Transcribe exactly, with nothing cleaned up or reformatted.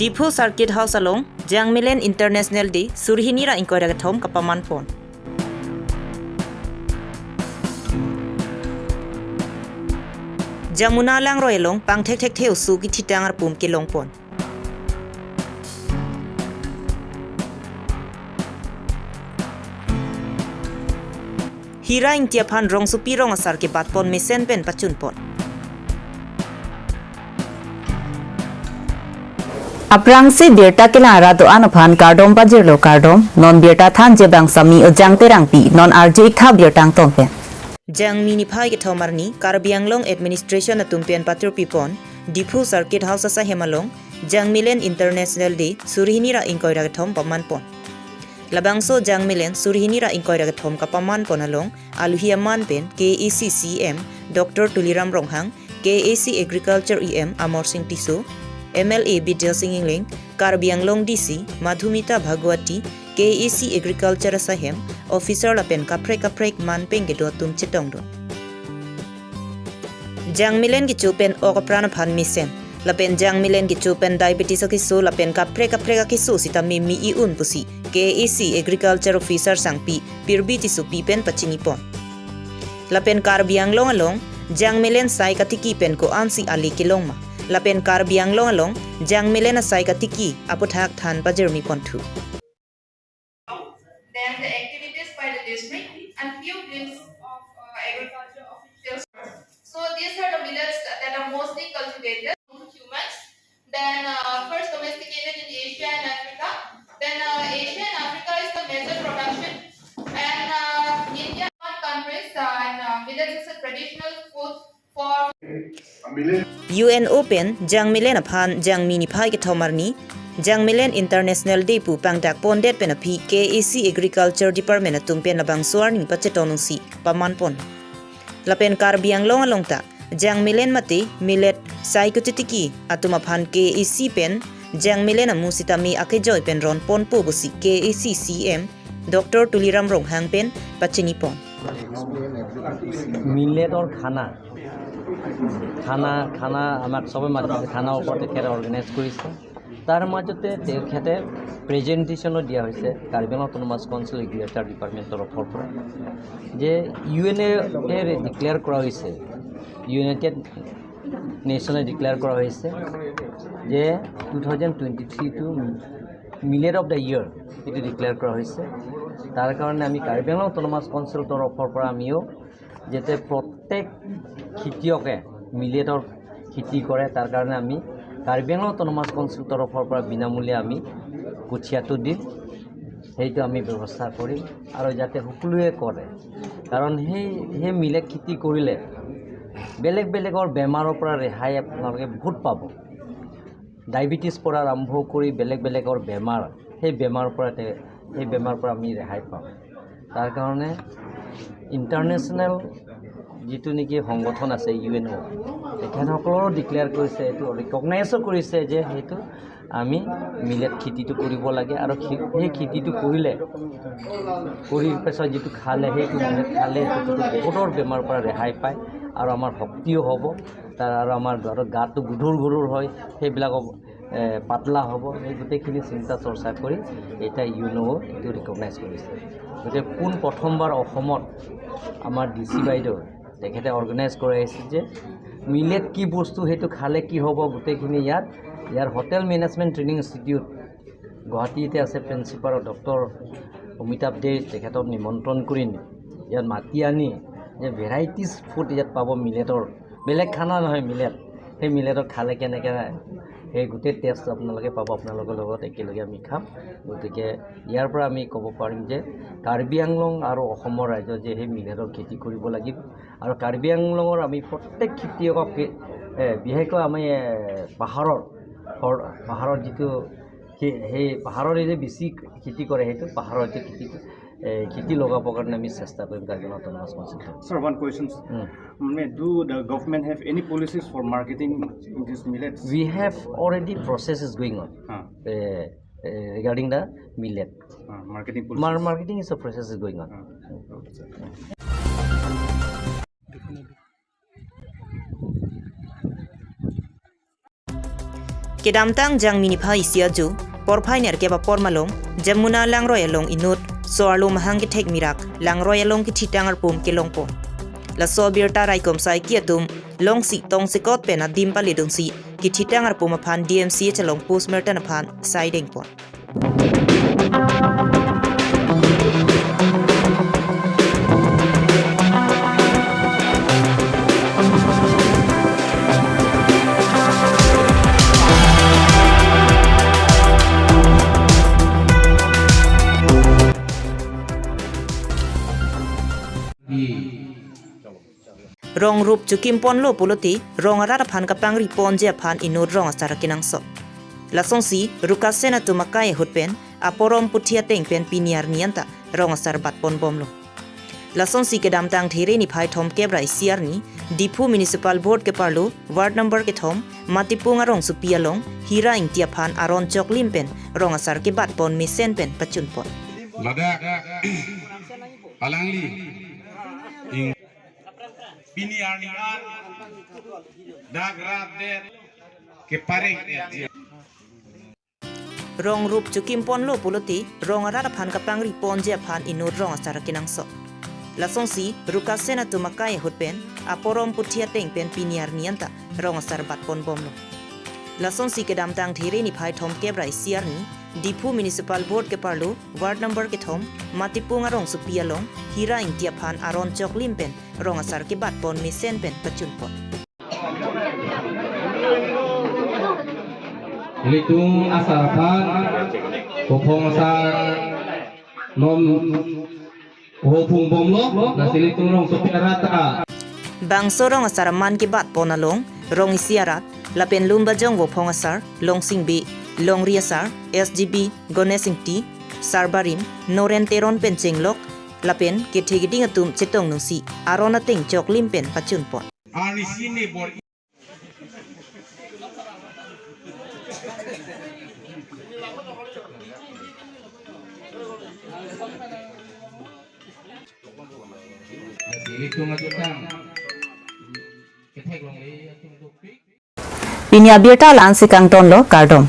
Diphu Circuit House along Jangmilen International Day suri hini ra ingkoi ra kethom kapaman pon. Jamuna langroi along pangthek thekthe oso kithitang arpum kelong pon. Hira Ingti aphan rongsopi rong asar kebat pon mesen pen pachun pon. Aphrangsi birta kelang ra do-an aphan kardom pajirlo kardom, non birta thanji abang Sami Ojang Terangpi, non arju iktha birta angton pen. Jangmi niphai kethom arni Karbi Anglong Administration atum pen patirpi pon, Diphu Circuit House asahem along Jangmilen International Day suri hini ra ingkoi ra kethom paman pon. Labangso Jangmilen suri hini ra ingkoi ra kethom kapaman pon along aluhi aman pen K A A C C E M Doctor Tuliram Ronghang, K A A C Agriculture E M Amarsing Tisso, M L A Bidya Sing Engleng, Karbi Anglong D C Madhumita Bhagwati, K A A C Agriculture asahem, officer lapen kaprek kaprek man pen kedo atum chetongdun. Jangmilen kecho pen ok apran aphan mesen, lapen Jangmilen kecho pen diabetes akeso lapen kaprek kaprek akeso sitame me-i un pusi K A A C Agriculture Officer Sangpi Pirbi Tissopi pen pachini pon. Lapen Karbi Anglong along Jangmilen sai katiki pen ko-ansi ale kelong ma, lapen Karbi Anglong along Jangmilen asai katiki aputhak than pajirmi ponthu. Then the activities by the district and few glimpses of uh, agriculture officials. So these are the millets that are mostly cultivated in humans. Then uh, first domesticated in Asia and Africa. Then uh, Asia and Africa is the major production. And uh, India, countries uh, and uh, millets is a traditional food for U N O pen Jangmilen aphan Jangmi niphai kethom arni Jangmilen International Day pu pangdak pondet pen aphi K A A C Agriculture Department atum pen labangso arni pachetongdunsi paman pon. Lapen Karbi Anglong along ta Jangmilen mate millet sai kachetiki atum aphan K A A C pen Jangmilen amu sitame akejoi pen ron ponpo pusi K A A C C E M Doctor Tuliram Ronghang pen pachini pon. মিলেটৰ খানা, খানা, খানা আমাক চবে মাতিছে, খানা ওপৰত তেখেতে অৰ্গেনাইজ কৰিছে। তাৰ মাজতে তেখেতে প্ৰেজেণ্টেশ্যনো দিয়া হৈছে কাৰ্বি আংলং অট'নমাছ কাউন্সিল এগ্ৰিকালচাৰ ডিপাৰ্টমেণ্টৰ তৰফৰ পৰা, যে ইউ এন অ'য়ে ডিক্লেয়াৰ কৰা হৈছে, ইউনাইটেড নেশ্যনে ডিক্লেয়াৰ কৰা হৈছে যে টু থাউজেণ্ড টুৱেণ্টি থ্ৰীটো মিলেট অফ দ্য ইয়েৰ এইটো ডিক্লেয়াৰ কৰা হৈছে। তাৰ কাৰণে আমি কাৰ্বি আংলং অট'নমাছ কাউন্সিলৰ তৰফৰ পৰা আমিও যাতে প্ৰত্যেক খেতিয়কে মিলেটৰ খেতি কৰে, তাৰ কাৰণে আমি কাৰ্বি আংলং অট'নমাছ কাউন্সিল তৰফৰ পৰা বিনামূলীয়া আমি কঠীয়াটো দিম, সেইটো আমি ব্যৱস্থা কৰিম আৰু যাতে সকলোৱে কৰে। কাৰণ সেই, সেই মিলেট খেতি কৰিলে বেলেগ বেলেগৰ বেমাৰৰ পৰা ৰেহাই আপোনালোকে বহুত পাব। ডায়েবেটিছ পৰা আৰম্ভ কৰি বেলেগ বেলেগৰ বেমাৰ, সেই বেমাৰৰ পৰা তে-, সেই বেমাৰৰ পৰা আমি ৰেহাই পাম। তাৰ কাৰণে ইণ্টাৰনেশ্যনেল যিটো নেকি সংগঠন আছে, ইউ এন অ', তেখেতসকলেও ডিক্লেয়াৰ কৰিছে, এইটো ৰিকগনাইজো কৰিছে যে সেইটো আমি মিলেট খেতিটো কৰিব লাগে আৰু খে-, সেই খেতিটো কৰিলে, কৰি পিছত যিটো খালে, সেইটো মিলেট খালে সেইটো বহুতৰ বেমাৰৰ পৰা ৰেহাই পায় আৰু আমাৰ শক্তিও হ'ব, তাৰ আৰু আমাৰ গাটো, গাটো গুধুৰ গুধুৰ হয়, সেইবিলাক এ, পাতলা হ'ব। এই গোটেইখিনি চিন্তা চৰ্চা কৰি এতিয়া ইউ এন অ' এইটো ৰিকগনাইজ কৰিছে। গতিকে পোন প্ৰথমবাৰ অসমত আমাৰ ডি চি বাইদেউ তেখেতে অৰ্গেনাইজ কৰাইছে যে মিলেট কি বস্তু, সেইটো খালে কি হ'ব, গোটেইখিনি ইয়াত, ইয়াৰ হোটেল মেনেজমেণ্ট ট্ৰেইনিং ইনষ্টিটিউট গুৱাহাটীতে আছে, প্ৰিন্সিপাল ডক্টৰ অমিতাভ দে, তেখেতক নিমন্ত্ৰণ কৰি নি ইয়াত মাতি আনি যে ভেৰাইটিজ ফুড ইয়াত পাব মিলেটৰ, বেলেগ খানা নহয়, মিলেট। সেই মিলেটৰ খালে কেনেকে, সেই গোটেই টেষ্ট আপোনালোকে পাব, আপোনালোকৰ লগত একেলগে আমি খাম। গতিকে ইয়াৰ পৰা আমি ক'ব পাৰিম যে কাৰ্বি আংলং আৰু অসমৰ ৰাইজৰ যে সেই মিলেটৰ খেতি কৰিব লাগিব। আৰু কাৰ্বি আংলঙৰ আমি প্ৰত্যেক খেতিয়কক, এ, বিশেষকৈ আমি, এ, পাহাৰৰ, হৰ-, পাহাৰৰ যিটো খে-, সেই পাহাৰৰ এই যে বেছি খেতি কৰে, সেইটো পাহাৰৰ যে খেতি, এ, খেতি লগাবৰ কাৰণে আমি চেষ্টা কৰিম Karbi Anglong autonomous council. Sir, one question. Um. মানে, do the government have any policies for marketing this millets? We have already process is going on. Huh. Uh, uh, regarding the millet. Uh, marketing policies. Mar-, marketing is a process is going on. Uh, okay, sir. Kedamtang Jangmi niphai isi ajo, porphai nerkep apor malom, Jamuna langroi along inut, so-arlo mahang kethek mirak, langroi along kethitang arpum kelongpo. Laso abirta raikom saiki atum, longsi tongsekot pen adim paledunsi, kethitang arpum aphan D M C H along postmortem aphan saidengpon. Rong rup chokimponlo pulote, rong arat aphan kapangriponji aphan inut rong asar kenangsot. Lasonsi, Rukasen atum akai ahut pen, aporom puthi ateng pen pini arni anta, rong asar batponbomlo. Lasonsi kedamtang There niphai thomkep ra isi arni, Diphu Municipal Board keparlo, ward number kethom, Matipung arongsopi along, Hira Ingti aphan aron choklim pen, rong asar kebatpon mesen pen pachunpon. Ladak, alangli, ing, pini arni an, dak rat det, kepareng det. Rong rup chokimponlo pulote, rong arat aphan kapangriponji aphan inut rong asar kenangsot. Lasonsi, Rukasen atum akai ahut pen, aporom puthi ateng pen pini arni anta, rong asar batponbomlo. Lasonsi kedamtang There niphai thomkep ra isi arni, Diphu Municipal Board keparlo, ward number kethom, Matipung arongsopi along, Hira Ingti aphan aron choklim pen, rong asar kebatpon mesen pen pachunpon. Ilitum asar aphan, Vophong asar, non, Vophong bomlo, lasi ilitum rongsopi arat ta. Bangso rong asar aman kebatpon along, rong isi arat, lapen Lumbajong Vophong asar, Longsing Bey, Longri asar, S G B, Ganesh Ingti, Sarbarim, Noren Teron pen chenglok, lapen kethe keding atum chetongnungsi, aron ateng choklim pen pachunpon. Arnisi ne bor. Ilitum ajutang. Kethek longle atum dopik. Pini abirta la-ansi kangtonlo, kardom.